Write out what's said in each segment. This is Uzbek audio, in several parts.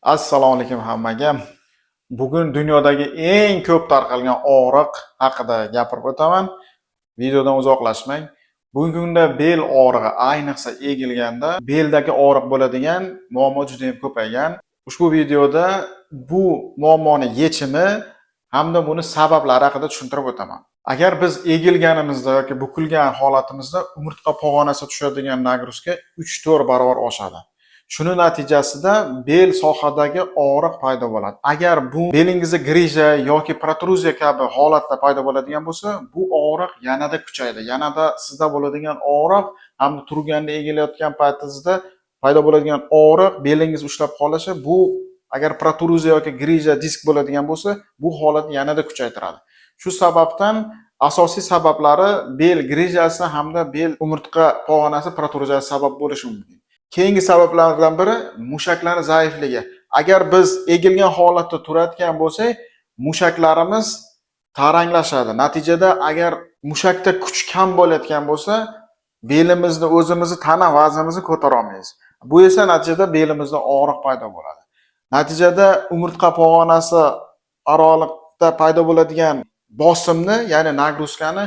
Assalomu alaykum hammaga. Bugun dunyodagi eng ko'p tarqalgan og'riq haqida gapirib o'taman. Videodan uzoqlashmang. Bugungi kunda bel og'rig'i, ayniqsa egilganda beldagi og'riq bo'ladigan muammo juda ham ko'paygan. Ushbu videoda bu muammoni yechimi hamda buni sabablari haqida tushuntirib o'taman. Agar biz egilganimizda yoki bukilgan holatimizda umurtqa pog'onasi tushadigan нагрузка 3-4 barobar oshadi. Shuni natijasida bel sohadagi og'riq paydo bo'ladi. Agar bu belingizda грыжа yoki protruziya kabi holatda paydo bo'ladigan bo'lsa, bu og'riq yanada kuchayadi. Yanada sizda bo'ladigan og'riq hamda turganda, egilayotgan paytingizda paydo bo'ladigan og'riq, belingiz ushlab qolishi, bu agar protruziya yoki грыжа disk bo'ladigan bo'lsa, bu holatni yanada kuchaytiradi. Shu sababdan asosiy sabablari bel грыжа si hamda bel umurtqa pog'onasi protruziyasi sabab bo'lishi mumkin. Keyingi sabablardan biri mushaklarni zaifligi. Agar biz egilgan holatda turayotgan bo'lsak, mushaklarimiz taranglashadi. Natijada agar mushakda kuch kam bo'layotgan bo'lsa, belimizni, o'zimizni tana vaznimizni ko'tara olmaymiz. Bu esa natijada belimizda og'riq paydo bo'ladi. Natijada umurtqa pog'onasi oraliqda paydo bo'ladigan bosimni, ya'ni нагрузка ni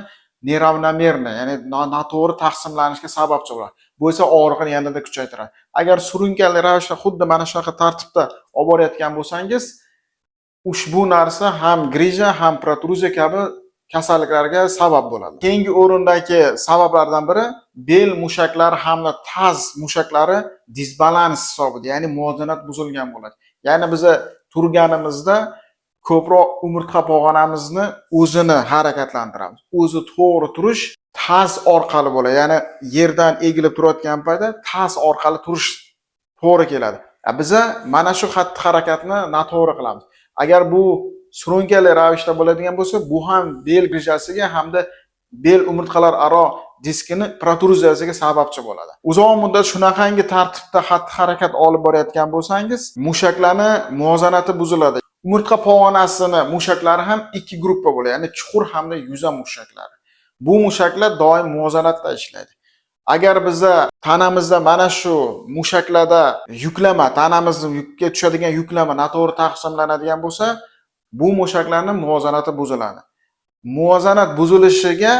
неравномерно, ya'ni noto'g'ri taqsimlanishga sababchi bo'ladi. Bu esa og'riqni yanada kuchaytiradi. Agar surunkali ravishda, xuddi mana shunaqa tartibda olib borayotgan bo'lsangiz, ushbu narsa ham грыжа, ham protruziya kabi kasalliklarga sabab bo'ladi. Keyingi o'rindagi sabablardan biri bel mushaklari hamda таз mushaklari disbalans hisobida, ya'ni muvozanat buzilgan bo'ladi. Ya'ni biza turganimizda ko'proq umurtqa pog'onamizni o'zini harakatlantiramiz. O'zi to'g'ri turish таз orqali bo'ladi. Ya'ni yerdan egilib turayotgan paytda таз orqali turish to'g'ri keladi. Biza mana shu xatti harakatni noto'g'ri qilamiz. Agar bu surunkali ravishda bo'ladigan bo'lsa, bu ham bel грыжа siga hamda bel umurtqalar aro diskini protruziyasiga sababchi bo'ladi. Uzoq muddat shunaqangi tartibda xatti harakat olib borayotgan bo'lsangiz, mushaklarni muvozanati buziladi. Umurtqa pog'onasini mushaklari ham ikki gruppa bo'ladi, ya'ni chuqur hamda yuza mushaklari. Bu mushaklar doim muvozanatda ishlaydi. Agar biza tanamizda mana shu mushaklarda yuklama, tanamizni yukka tushadigan yuklama noto'g'ri taqsimlanadigan bo'lsa, bu mushaklarning muvozanati buziladi. Muvozanat buzilishiga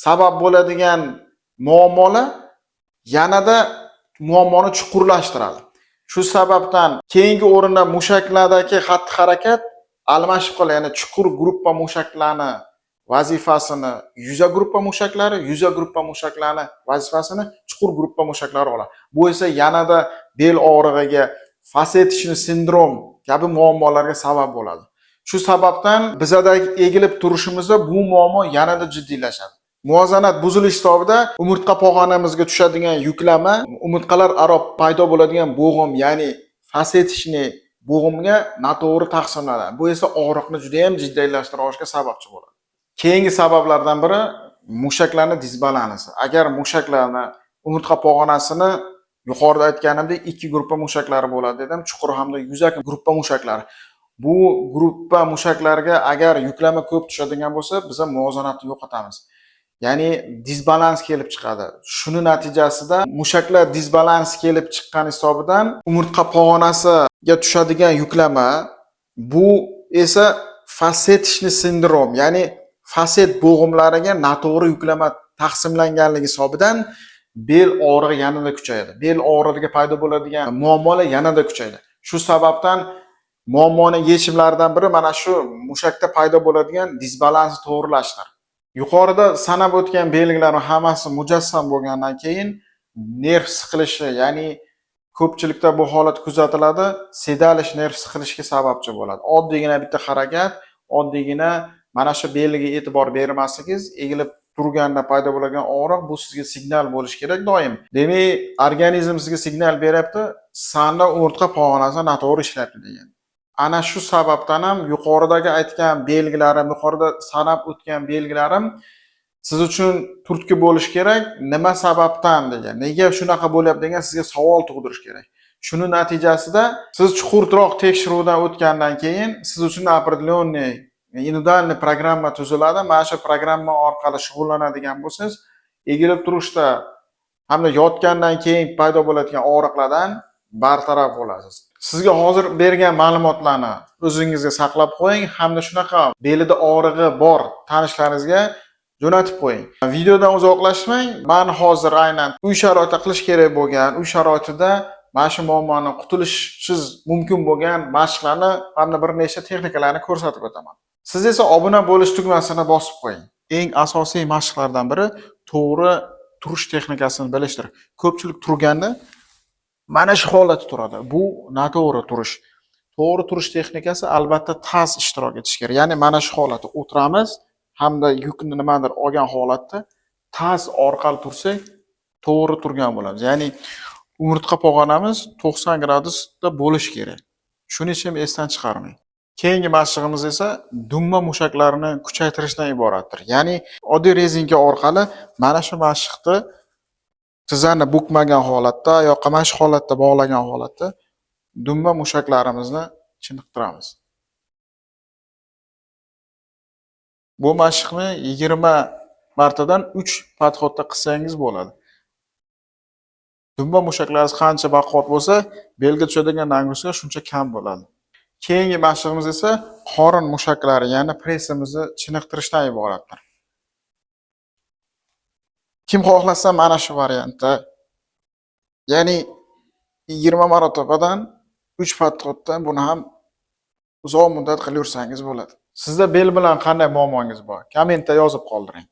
sabab bo'ladigan muammolar yanada muammoni chuqurlashtiradi. Shu sababdan keyingi o'rinda mushaklardagi xatti harakat almashib qoladi, ya'ni chuqur gruppa mushaklarni vazifasini yuza gruppa mushaklari, yuza gruppa mushaklarni vazifasini chuqur gruppa mushaklari oladi. Bu esa yanada bel og'rig'iga, фасеточный sindrom kabi muammolarga sabab bo'ladi. Shu sababdan bizada egilib turishimizda bu muammo yanada jiddiylashadi. Muvozanat buzilishi hisobida umurtqa pog'onamizga tushadigan yuklama umurtqalar aro paydo bo'ladigan bo'g'im, ya'ni фасеточный bo'g'imga noto'g'ri taqsimlanadi. Bu esa og'riqni juda ham jiddiylashtira olishiga sababchi bo'ladi. Keyingi sabablardan biri mushaklarni disbalansi. Agar mushaklarni umurtqa pog'onasini, yuqorida aytganimdek, ikki gruppa mushaklari bo'ladi dedim, chuqur hamda yuzaki gruppa mushaklari. Bu gruppa mushaklarga agar yuklama ko'p tushadigan bo'lsa, biza muvozanatni yo'qotamiz. Ya'ni disbalans kelib chiqadi. Shuni natijasida mushaklar disbalans kelib chiqqan hisobidan umurtqa pog'onasiga tushadigan yuklama, bu esa фасеточный sindrom, ya'ni faset bo'g'imlariga noto'g'ri yuklama taqsimlanganligi hisobidan bel og'rig'i yanada kuchayadi. Bel og'rig'iga paydo bo'ladigan muammolar yanada kuchayadi. Shu sababdan muammoni yechimlaridan biri mana shu mushakda paydo bo'ladigan disbalansni to'g'rilashdir. Yuqorida sanab o'tgan belgilarning hammasi mujassam bo'lgandan keyin nerv siqilishi, ya'ni ko'pchilikda bu holat kuzatiladi, седалищный nerv siqilishiga sababchi bo'ladi. Oddiygina bitta harakat, oddiygina mana shu belgiga e'tibor bermasligingiz, egilib turganda paydo bo'ladigan og'riq, bu sizga signal bo'lishi kerak doim. Demak, organizm sizga signal beryapti, sanda umurtqa pog'onasi noto'g'ri ishlayapti degan. Ana shu sababdan ham yuqoridagi aytgan belgilarim, yuqorida sanab o'tgan belgilarim siz uchun turtki bo'lishi kerak, nima sababdan degan, nega shunaqa bo'lyapti degan sizga savol tug'dirish kerak. Shuni natijasida siz chuqurroq tekshiruvdan o'tgandan keyin siz uchun определенный индивидуальный программа tuziladi. Mana shu programma orqali shug'ullanadigan bo'lsangiz, egilib turishda hamda yotgandan keyin paydo bo'ladigan og'riqlardan bartaraf bo'lasiz. Sizga hozir bergan ma'lumotlarni o'zingizga saqlab qo'ying hamda shunaqa belida og'rig'i bor tanishlaringizga jo'natib qo'ying. Videodan uzoqlashmang. Man hozir aynan uy sharoitida qilish kerak bo'lgan, uy sharoitida mana shu muammoni qutulishingiz mumkin bo'lgan mashqlarni hamda bir nechta texnikalarni ko'rsatib o'taman. Siz esa obuna bo'lish tugmasini bosib qo'ying. Eng asosiy mashqlardan biri to'g'ri turish texnikasini bilishdir. Ko'pchilik turganda mana shu holatda turadi. Bu noto'g'ri turish. To'g'ri turish texnikasi, albatta, taz ishtirok etish kerak. Ya'ni mana shu holatda o'tiramiz hamda yukni nimadir olgan holatda taz orqali tursak, to'g'ri turgan bo'lamiz. Ya'ni umurtqa pog'onamiz 90 gradusda bo'lishi kerak. Shuni hech ham esdan chiqarmang. Keyingi mashqimiz esa dumma mushaklarini kuchaytirishdan iboratdir. Ya'ni oddiy rezinka orqali mana shu mashqni tizzani bukmagan holatda yoki mana shu holatda bog'lagan holatda dumma mushaklarimizni chiniqtiramiz. Bu mashqni 20 martadan 3 подход da qilsangiz bo'ladi. Dumma mushaklaringiz qancha baquvvat bo'lsa, belga tushadigan нагрузка shuncha kam bo'ladi. Keyingi mashqimiz esa qorin mushaklari, ya'ni pressimizni chiniqtirishdan iboratdir. Kim xohlasa, mana shu variantda, ya'ni 20 marotabadan 3 подход dan buni ham uzoq muddat qilib yursangiz bo'ladi. Sizda bel bilan qanday muammongiz bor? Kommentda yozib qoldiring.